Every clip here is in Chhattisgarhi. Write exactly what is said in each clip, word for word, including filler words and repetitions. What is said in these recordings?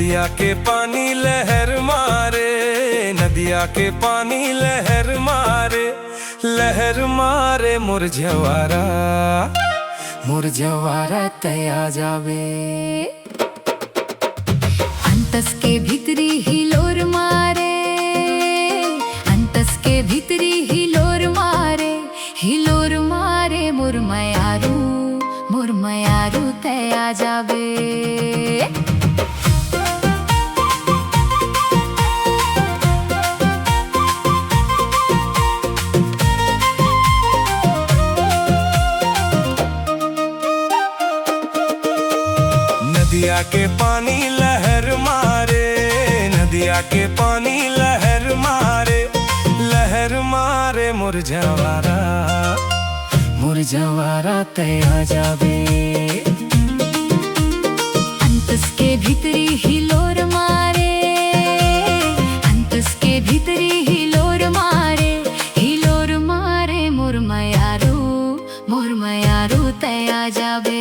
नदिया के पानी लहर मारे, नदिया के पानी लहर मारे, लहर मारे मोर जवारा, मोर जवारा तै आ जाबे। अंतस के भीतरी हिलोर मारे, अंतस के भीतरी हिलोर मारे, हिलोर मारे मोर मयारू, मोर मयारू तै आ जाबे। नदिया के पानी लहर मारे, नदिया के पानी लहर मारे, लहर मारे मोर जवारा, मोर जवारा तै आ जाबे। अंतस के भीतरी हिलोर मारे, अंतस के भीतरी हिलोर मारे, हिलोर मारे मोर मयारू, मोर मयारू तै आ जाबे।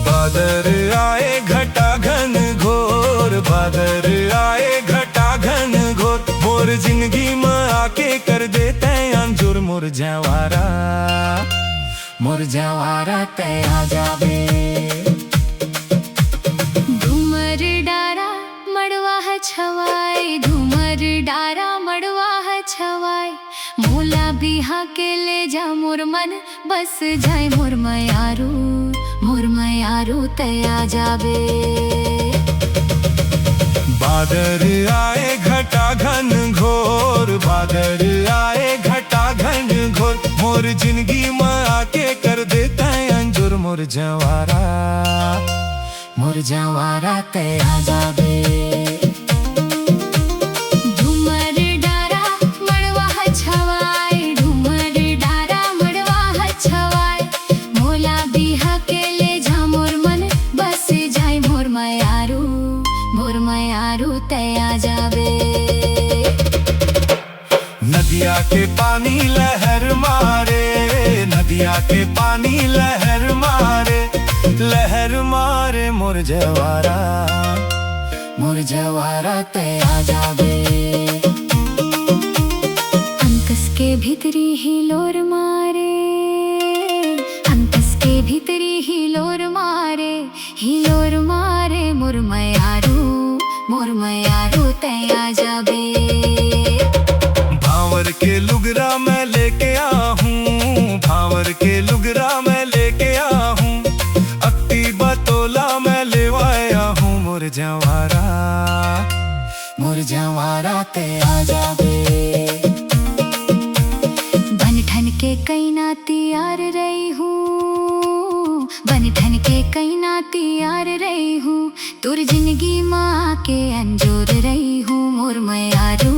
बादर आए घटा घन घोर, बादर आए घटा घन घोर, मोर जिंदगी म आके कर दे तै अंजोर मोर जवारा, मोर जवारा तै आ जाबे। धूमर डारा मड़वा ह छवाय, धूमर डारा मड़वा ह छवाय, मोला बिहा के ले जा मोर मन बस जाय मोर मयारू, मोर मयारू तै आ जाबे। बादर आए घटा घन घोर, बादर आए घटा घन घोर, मोर जिंदगी म आके कर दे तै अंजोर मोर जवारा, मोर जवारा तै आ जाबे। धूमर डारा मड़वा ह छवाय, धूमर डारा मड़वा ह छवाय, मोला बिहा के ले जा मोर मन बस जाय मोर मयारू, मोर मयारू तै आ जाबे। नदिया के पानी लहर मारे, नदिया के पानी लहर मारे, लहर मारे मोर जवारा, मोर जवारा तै आ जाबे। अंतस के भीतरी हिलोर मारे, अंतस के भीतरी हिलोर मारे, हिलोर मारे मोर मयारू, मोर मयारू तै आ जाबे। भांवर के लुगरा मैं लेके आहूं, भांवर के लुगरा मैं लेके आहूं, अक्ती बतोला मैं लेवाय आहूं मोर जवारा, मोर जवारा तै आ जाबे। बन ठन के कइना तियार रही हूँ, बन ठन के कइना तियार रही हूँ, तोर जिंदगी मा आके अंजोर रही हूँ, मोर मयारू,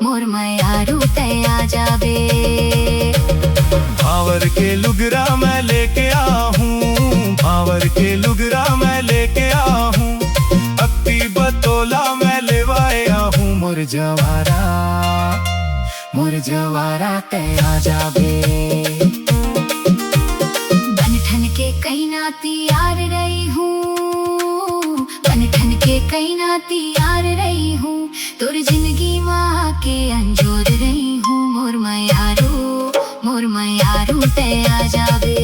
मोर मयारू तै आ जाबे। भांवर के लुगरा मैं लेके आहूं, भांवर के लुगरा मैं लेके आहूं, अक्ती बतोला मैं लेवाय आहूं, मोर जवारा, मोर जवारा तै आ जाबे। बन ठन के कइना तियार रही हूँ, बन ठन के कइना तियार रही हूँ, तोर जिंदगी मा आके अंजोर रही हूँ, मोर मयारू, मोर मयारू तै आ जाबे।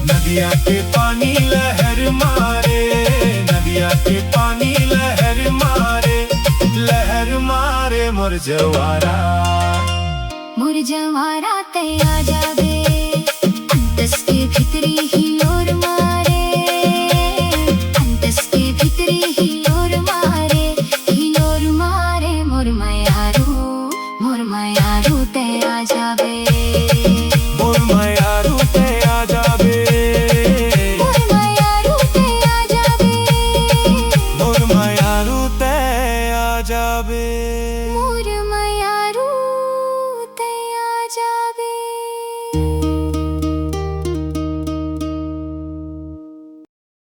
नदिया के पानी लहर मारे, नदिया के पानी लहर मारे, लहर मारे मोर जवारा। मोर जवारा तै आ जाबे। अंतस के भीतरी हिलोर मारे, अंतस के भीतरी हिलोर मारे, हिलोर मारे मोर मयारू, मोर मयारू तै आ जाबे। मोर मयारू तै आ जाबे। मोर मयारू तै आ जाबे। मोर मयारू तै आ जाबे। मोर